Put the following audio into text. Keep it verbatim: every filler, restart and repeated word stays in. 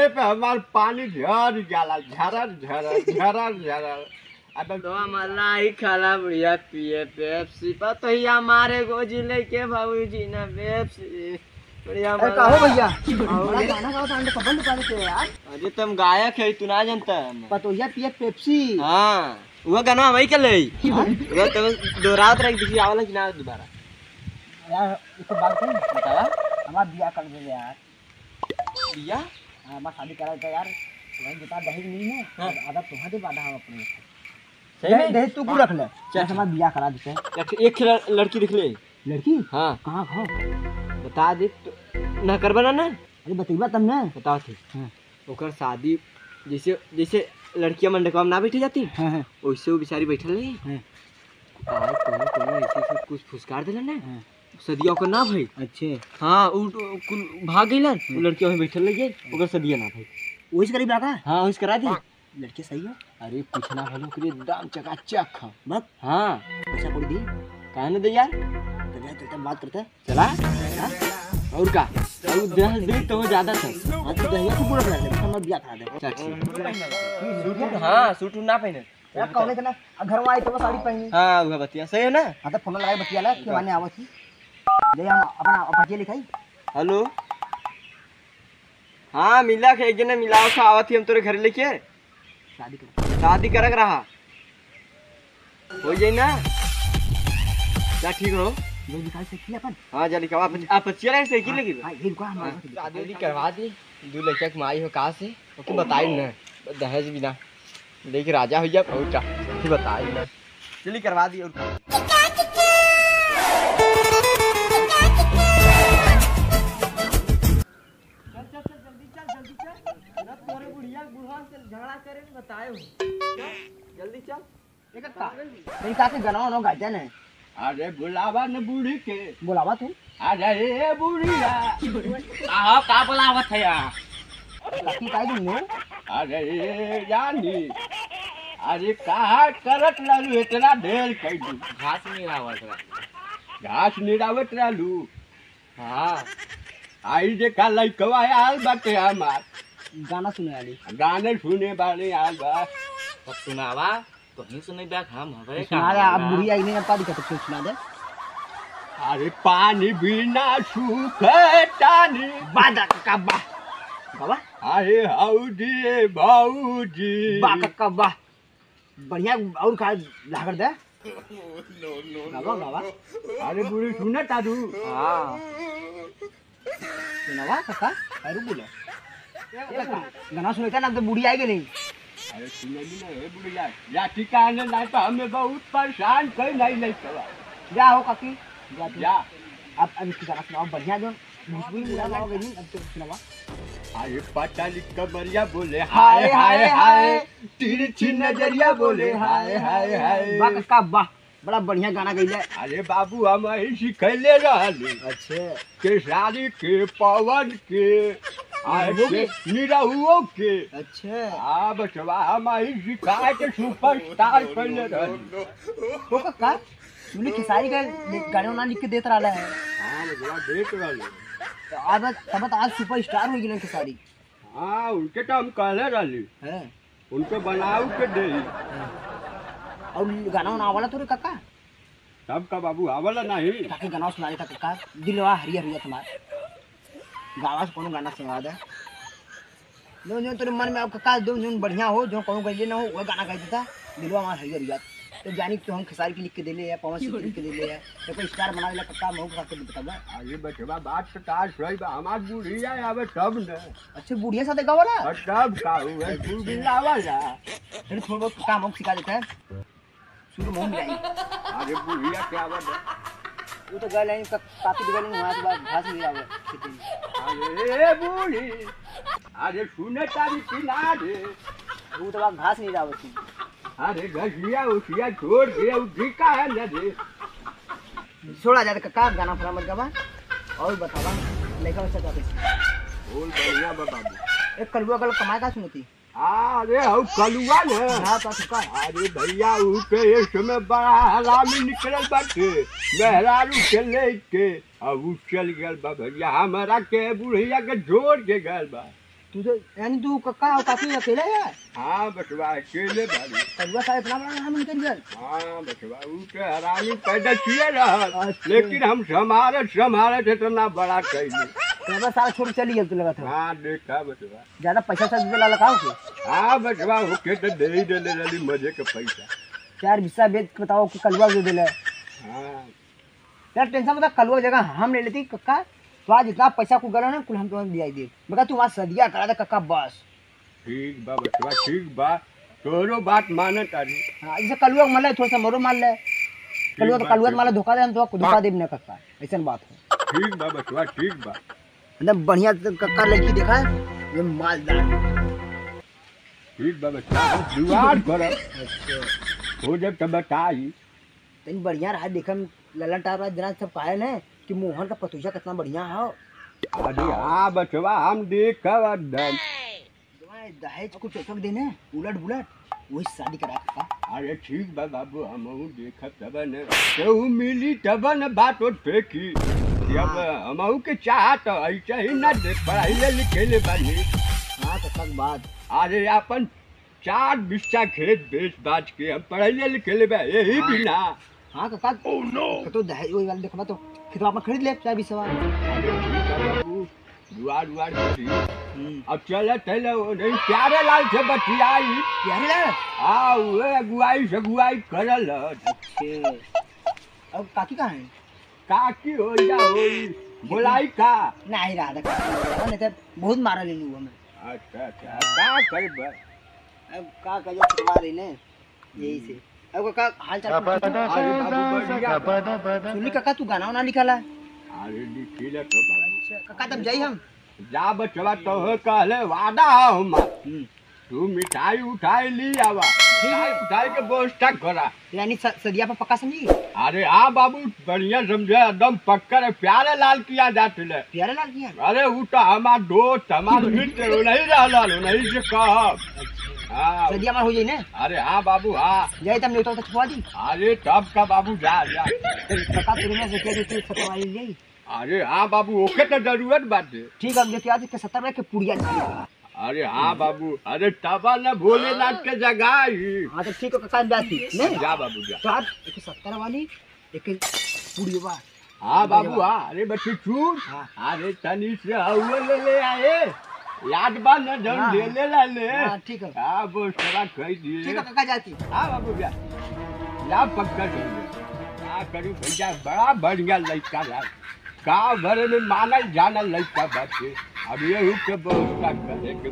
पे हमार पानी झर जाला, झरर, झरर, झरर, झरर। अब तो हमारा ही खाला बुढ़िया पिए पेप्सी, पतोहिया मारे गोजी लेके भौजी ना पेप्सी। बुढ़िया अरे मारा। का हो भैया? आओ बड़ा ये। गाना गाओ तो अंडे कबल पानी के यार। अरे तुम गायक है, तू ना जानता है हमें। पतोहिया पिए पेप्सी। हाँ, वो गाना वही के ले। हाँ? वो तो दोहरावत रह, देखिए, आवला कि ना दोबारा। यार, एक बात कही? बतावा। हमार बियाह कर दे यार। बियाह? हाँ, हमार शादी करा दे यार। वही बता, दहेज नहीं है। हाँ। आधा तुम्हारे, आधा हम अपने। सही दहेज, में? दहेज तू कुल रख ले। चल। बस हमार बियाह करा देते। एक, एक लड़-, लड़की देख ले। लड़की? हाँ। कहाँ हो? बता दे तो, ना करबा ना, ना? अरे बतइबा तब ना। बताओ थे। हाँ। ओकर शादी जैसे, जैसे लड़कियां मंडपवा में ना बैठी जाती, हाँ, हाँ। वैसे वो बेचारी बैठल रही। हाँ। आए कोनो, कोनो ऐसे, ऐसे कुछ फुसकार देलन ना। हाँ। सदिया ओकर ना भई। अच्छे। हाँ, उ, उ कुल भाग गइलन, उ हम्म। लड़किया वहीं बैठल रह गई, ओकर सदिया ना भई। वही से करीब रहा? हाँ, वही से करा दी। लड़किया सही है? अरे, कुछ ना भलो, ओकरे एकदम चकाचक है। बस? हाँ। पैसा कौड़ी दी? काहे न दे यार? तो जा, चलते बात करते हैं। चला? हाँ? और का? और दस दिन तो ज्यादा था। हाँ, तो दहिया तू पूरा करा दे, बस हमार बियाह करा दे। चल, ठीक। सूट, हाँ, सूट उट ना पहने। यार, कौन इतना? आ, घर में आई तो वो साड़ी पहनी। हाँ, वह बतिया सही है ना? हाँ, तो फोन लगाई, बतिया ला, कि माने आवत ही। ले हम अपना पटिया लिखाई। हेलो। हाँ, मिला के एक जने मिलाओ से आवत ही हम तोरे घर लेके। शादी कर। शादी करक रहा। हो जाई ना? क्या ठीक रहो? ये निकाल साइकिल अपन। हाँ, जा निकाल। आप, आप पच्चिया रहे साइकिल लगी? हाँ, ये रुका, हम हाँ। आवत ही। शादी उदी करवा दी। दो लड़का के माई हो कहाँ से? ओके बताई ना। दहेज बिना। देख राजा हो जा, बहुत चा-, बताई ना। चली करवा दी और का। चल, चल, चल, जल्दी चल, जल्दी चल। ना तोरे बुढ़िया, बुढ़वा से झगड़ा करे में बताए हो। चल, जल्दी चल। ए कक्का, तनी का के गनवा उनवा गाइते ने? अरे बुलावा न बूढ़ी के। बुलावा तू। अरे ए बुढ़िया। का हो, का बुलावत है यार? काकी काहे दुन्नो? अरे ए रानी। अरे कहाँ करत रहलू इतना देर कई दू? घास निरावत रहा। घास निरावत रहलू? हाँ। आई देखा लइकवा आल बाटे हमार। गाना सुने वाली। गाने सुने वाले आल बा। तब सुनावा, तो ही सुने बा, हम हवे सुना दे, आप बुढ़िया आई नहीं, अब का दिक्कत है, सुना दे। अरे पानी बिना सूखे टानी। बा दा का बा। बाबा। अरे हौदी ए भौजी। बा का, का बा। बढ़िया और का लागत दे। गावा, गावा। अरे बूढ़ी सुनत तारू? हाँ। सुनावा काका, अरे बोलो। ए काका, गाना सुनता ना तो बूढ़ी आएगी नहीं। अरे सुनेगी ना, हे बूढ़ी यार। या ठीक है, नहीं तो हमें बहुत परेशान कर नहीं, नहीं करवा। जा हो काकी, जा तू। जा। अब, अब इसकी गाना सुनाओ, बढ़िया जो भोजपुरी में गाना हो गई, अब तो सुनावा। अरे पतली कमरिया बोले हाय, हाय, हाय, हाय। तिरछी नजरिया बोले हाय, हाय, हाय। वाह काका, वाह, बड़ा बढ़िया गाना गइले। अरे बाबू, हम ही सिखैले रहली। अच्छा। केसारी के, पवन के, आ निरहुओ के? के निरहुओ के। अच्छा। आ बचवा, हम ही सिखा के superstar कैले रहली। हो काका, तूने खेसारी का गाना वाना लिख के देत रहला है। हाँ, बचवा, देत रहली। तो आज, तब तो आज superstar हो गइले खेसारी। हाँ, उनके तो हम कहले रहली। हैं? उनके बनाऊ के देई। हैं। और गाना वाना आवला तोरे काका? तब का बाबू, आवला नहीं? ताकि गाना सुना देता काका, दिलवा हरियर हरियर तुम्हार। गावा से कोनो गाना सुना दे। जो, जो तोरे मन में आओ काका, जो, जो बढ़िया हो, जो कोनो गइले ना हो, वो गाना गा देता। दिलवा हमार हरियर हरियर। तो जानी तो हम खेसारी के लिख के देले है, पवन सिंह के लिख के देले है। तो कोई star बनावे ला काका, महू काका के बतावा। अरे बचवा, बात तो तार सही बा, हमार बुढ़िया आवे तब न। अच्छा, बुढ़िया साथे गावला? और तब का हुआ, तू भी लावला। फिर थोड़ा बहुत काम हम सिखा देता है। शुरू में हम गाई। अरे बुढ़िया क्या बात है? वो तो गए लाइन का, काफी गए लाइन वहाँ के बाद घास नहीं आवे खेती में। अरे बूढ़ी, अरे सुने तारी किनारे। वो तो वहाँ घास नहीं आवे थी। अरे घसिया उसिया छोड़ दे, वो जी का है ना रे। छोड़ा जाए काका, गाना फरा मत गावा। और बतावा, लइका बच्चा का कैसे? बोल बढ़िया बा बाबू। एक कलुआ कल कमाए का सुनती? अरे हऊ कलुआ न? हाँ, तो का? अरे भैया, ऊ के इस समय बड़ा हरामी निकलल बाटे। मेहरारू के लेके, अब ऊ चल गल बा भैया, हमरा के बुढ़िया के छोड़ के गल बा। तू तो, यानी तू कक्का और काकी अकेले है? हाँ बचवा, अकेले बानी। कलुआ साहब इतना बड़ा हरामी निकल गया। हाँ बचवा, ऊ तो हरामी पैदा किए रहल, अच्छा। लेकिन हम संभारत संभारत इतना बड़ा कैली। कलुआ साहब छोड़ चली गया, तू लगत है। हाँ देखा बचवा। ज्यादा पैसा से दे ला लगाओ के? हाँ बचवा, होके तो दे ही देले रहली मजे के पैसा। चार बिस्सा बेच के बताओ कि कलुआ दे देले। हाँ। यार टेंशन मत, कलुआ जगह हम ले लेती कक्का। तो आज इतना पैसा कुल गला ना, कुल हम तुम्हें दिया ही दे। मगर तू वहाँ सदिया करा दे कक्का बस। ठीक बा बचवा, ठीक बा, तोरो बात मानत आनी। हाँ, जैसे कलुआ को मार ले, थोड़ा सा मरो मार ले। ठीक कलुआ तो बा, कलुआ ठीक मार ले, बा। धोखा दे, हम तो धोखा हाँ। देब ना कक्का, ऐसन बात है। ठीक बा बचवा, ठीक बा। एकदम बढ़िया तो कक्का लड़की देखा है, ये मालदार। ठीक बा बचवा, हम जुगाड़ करब। अच्छा। हो जब तो बताई। तनी बढ़िया रहा, देखम ललन टावर वाला जना सब कहे न कि मोहन का पतोहिया कितना बढ़िया हो। अरे हाँ बचवा, हम देखब एकदम। जवान दहेज कुछ एक देने, उलट बुलट, वही शादी करा के का। अरे ठीक बा बाबू, हमहू देखब तब न, केहू मिली तब न बात होत फेंकी। कि अब हाँ। हमहू के चाहत ऐसे ही ना दे, पढ़ाई ले लिखे ले बानी। हाँ, तो तक बात। अरे अपन चार बिस्सा खेत बेच बाच के हम पढ़ाई ले लिखे ले बा, यही हाँ। बिना। हाँ काका, Oh no! तो दहेज वही वाला देखबा तो खेतवा अपन खरीद ले, चार बिस्सा वाला। अरे ठीक है बाबू, जुआर उआर करी। हम्म। अब चलत है ले, वो नहीं प्यारे लाल से बतियाई। प्यारे लाल? हाँ, उहे अगुवाई सगुवाई करल है। अच्छा। अब काकी कहाँ है? काकी हो या होई, बोलाई का? नहीं रहा था काकी, नहीं तो बहुत मारा लेनी हुआ मैं। अच्छा, अच्छा, का करबा? अब का करियो, छुटवा रही ने, यही से। अब काका, हाल चाल पूछो तो। अरे बाबू, बढ़िया बा। सुनी काका, तू गाना वाना लिखाला? अरे लिखीला तो बाबू। अच्छा, काका, तब जाई हम? जा बचवा, तो हो कहले वादा है हमार। हम्म। तू मिठाई उठाई ली आवा। ठीक है। मिठाई उठाई के व्यवस्था करा। यानी स-, सदिया पर पक्का समझी? अरे हाँ बाबू, बढ़िया समझे, एकदम पक्का रे, प्यारे लाल किया जात ले। प्यारे लाल किया? अरे ऊ तो हमार दोस्त, हमार मित्र, वो नहीं रहलन, वो नहीं से कहब। अच्छा। हाँ। सदिया हमार हो जाई ने? अरे हाँ बाबू, हाँ। जाई तब नेवता तो छपवा दी। अरे तब का बाबू, जा, जा। तो पक्का तेरे में से कह दे, तू छपवा ले जाई। अरे हाँ बाबू, ओके तो जरूरत बाटे। ठीक है, हम लेके आते के सत्तर के पुड़िया चाहिए। अरे हाँ बाबू, अरे तबा न भोलेनाथ के जगाई। हाँ, तो ठीक है, काका, हम जाती, नहीं? जा बाबू, जा। तो आप एक सत्तर वाली, एक पुड़िया। हाँ बाबू, हाँ, अरे बच्ची चूर। हाँ। अरे तनी से हउए ले ले आए। याद बा न जौन हाँ, ले ले ला ले। हाँ, ठीक है। हाँ, बस थोड़ा कह दिए। ठीक है, काका, जाती। हाँ बाबू, जा। जा पक्का कर दे। का करी भैया, बड़ा बढ़िया लड़का रहा। गाँव भर में मानल जानल लड़का बाटे। अब यहू के व्यवस्था करे के